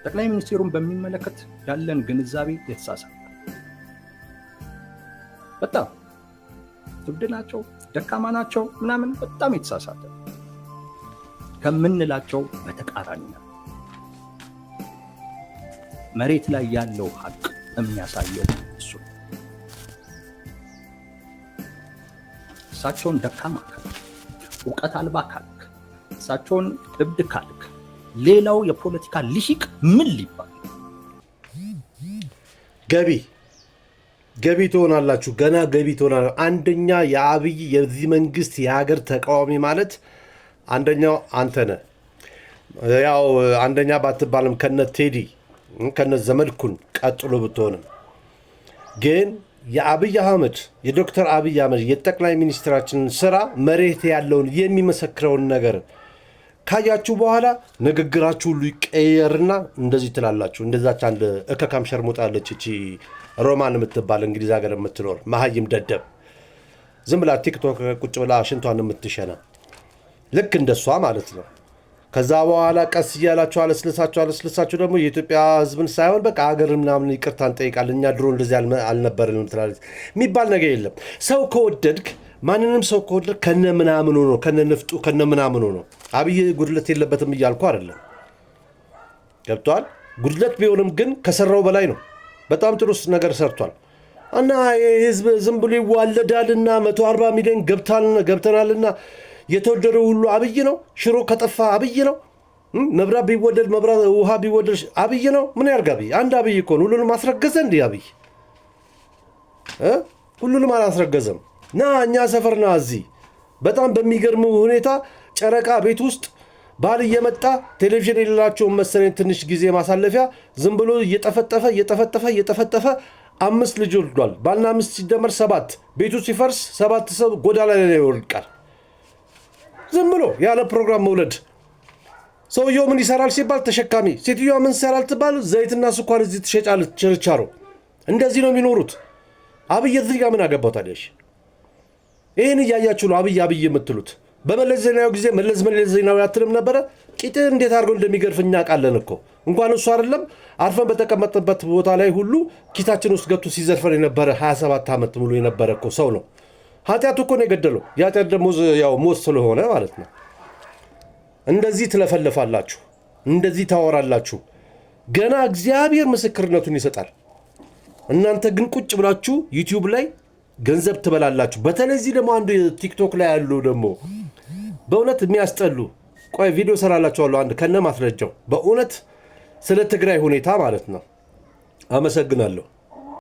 ጠቅላይ ሚኒስትሩን በሚመለከት ያለን ግንዛቤ የተሳሳተ፣ በጣም እብድ ናቸው፣ ደካማ ናቸው ምናምን፣ በጣም የተሳሳተ፣ ከምንላቸው በተቃራኒ ነው። መሬት ላይ ያለው ሀቅ የሚያሳየው እሱ ነው። እሳቸውን ደካማ ካልክ፣ እውቀት አልባ ካልክ፣ እሳቸውን እብድ ካልክ፣ ሌላው የፖለቲካ ልሂቅ ምን ሊባል? ገቢ ገቢ ትሆናላችሁ። ገና ገቢ ትሆናላችሁ። አንደኛ የአብይ የዚህ መንግስት የሀገር ተቃዋሚ ማለት አንደኛው አንተ ነህ። ያው አንደኛ ባትባልም ከነ ቴዲ ከነ ዘመድኩን ቀጥሎ ብትሆንም ግን የአብይ አህመድ፣ የዶክተር አብይ አህመድ፣ የጠቅላይ ሚኒስትራችንን ስራ መሬት ያለውን የሚመሰክረውን ነገር ካያችሁ በኋላ ንግግራችሁ ሁሉ ይቀየርና እንደዚህ ትላላችሁ። እንደዛች አንድ እከካም ሸርሙጣ ያለች እቺ ሮማን የምትባል እንግሊዝ ሀገር የምትኖር መሀይም ደደብ፣ ዝም ብላ ቲክቶክ ቁጭ ብላ ሽንቷን የምትሸና፣ ልክ እንደሷ ማለት ነው። ከዛ በኋላ ቀስ እያላችሁ አለስልሳችሁ አለስልሳችሁ ደግሞ የኢትዮጵያ ሕዝብን ሳይሆን በቃ ሀገር ምናምን ይቅርታ እንጠይቃለን፣ እኛ ድሮ እንደዚህ አልነበርንም ትላለች። የሚባል ነገር የለም። ሰው ከወደድክ፣ ማንንም ሰው ከወደድክ ከነ ምናምኑ ነው፣ ከነ ንፍጡ ከነ ምናምኑ ነው። አብይ ጉድለት የለበትም እያልኩ አይደለም። ገብተዋል። ጉድለት ቢሆንም ግን ከሰራው በላይ ነው። በጣም ጥሩ ነገር ሰርቷል። እና የህዝብ ዝም ብሎ ይዋለዳልና 140 ሚሊዮን ገብተናልና የተወደደው ሁሉ አብይ ነው። ሽሮ ከጠፋ አብይ ነው። መብራት ቢወደድ፣ መብራት ውሃ ቢወደድ አብይ ነው። ምን ያርግ አብይ? አንድ አብይ እኮ ነው። ሁሉንም አስረገዘ እንዲህ አብይ? ሁሉንም አላስረገዘም። ና እኛ ሰፈር ና። እዚህ በጣም በሚገርም ሁኔታ ጨረቃ ቤት ውስጥ ባል እየመጣ ቴሌቪዥን የሌላቸውን መሰለኝ ትንሽ ጊዜ ማሳለፊያ ዝም ብሎ እየጠፈጠፈ እየጠፈጠፈ እየጠፈጠፈ አምስት ልጅ ወልዷል። ባልና አምስት ሲደመር ሰባት፣ ቤቱ ሲፈርስ ሰባት ሰው ጎዳና ላይ ይወድቃል። ዝም ብሎ ያለ ፕሮግራም መውለድ። ሰውየው ምን ይሰራል ሲባል ተሸካሚ፣ ሴትዮዋ ምን ይሰራል ትባል ዘይትና ስኳር እዚህ ትሸጫለች፣ ችርቻሮ። እንደዚህ ነው የሚኖሩት። አብይ እዚህ ጋር ምን አገባው ታዲያ? ይህን እያያችሁ ነው አብይ አብይ የምትሉት። በመለስ ዜናዊ ጊዜ መለስ መለስ ዜናዊ አትልም ነበረ? ቂጥ እንዴት አድርገው እንደሚገርፍ እኛ ቃለን እኮ። እንኳን እሱ አይደለም አርፈን በተቀመጥበት ቦታ ላይ ሁሉ ኪሳችን ውስጥ ገብቶ ሲዘርፈን የነበረ 27 ዓመት ሙሉ የነበረ እኮ ሰው ነው። ኃጢአቱ እኮ ነው የገደለው። የኃጢአት ደሞዝ ያው ሞት ስለሆነ ማለት ነው። እንደዚህ ትለፈልፋላችሁ፣ እንደዚህ ታወራላችሁ። ገና እግዚአብሔር ምስክርነቱን ይሰጣል። እናንተ ግን ቁጭ ብላችሁ ዩቲዩብ ላይ ገንዘብ ትበላላችሁ። በተለይ እዚህ ደግሞ አንዱ ቲክቶክ ላይ ያሉ ደግሞ በእውነት የሚያስጠሉ፣ ቆይ ቪዲዮ ሰራላችኋለሁ አንድ ከነ ማስረጃው በእውነት ስለ ትግራይ ሁኔታ ማለት ነው። አመሰግናለሁ።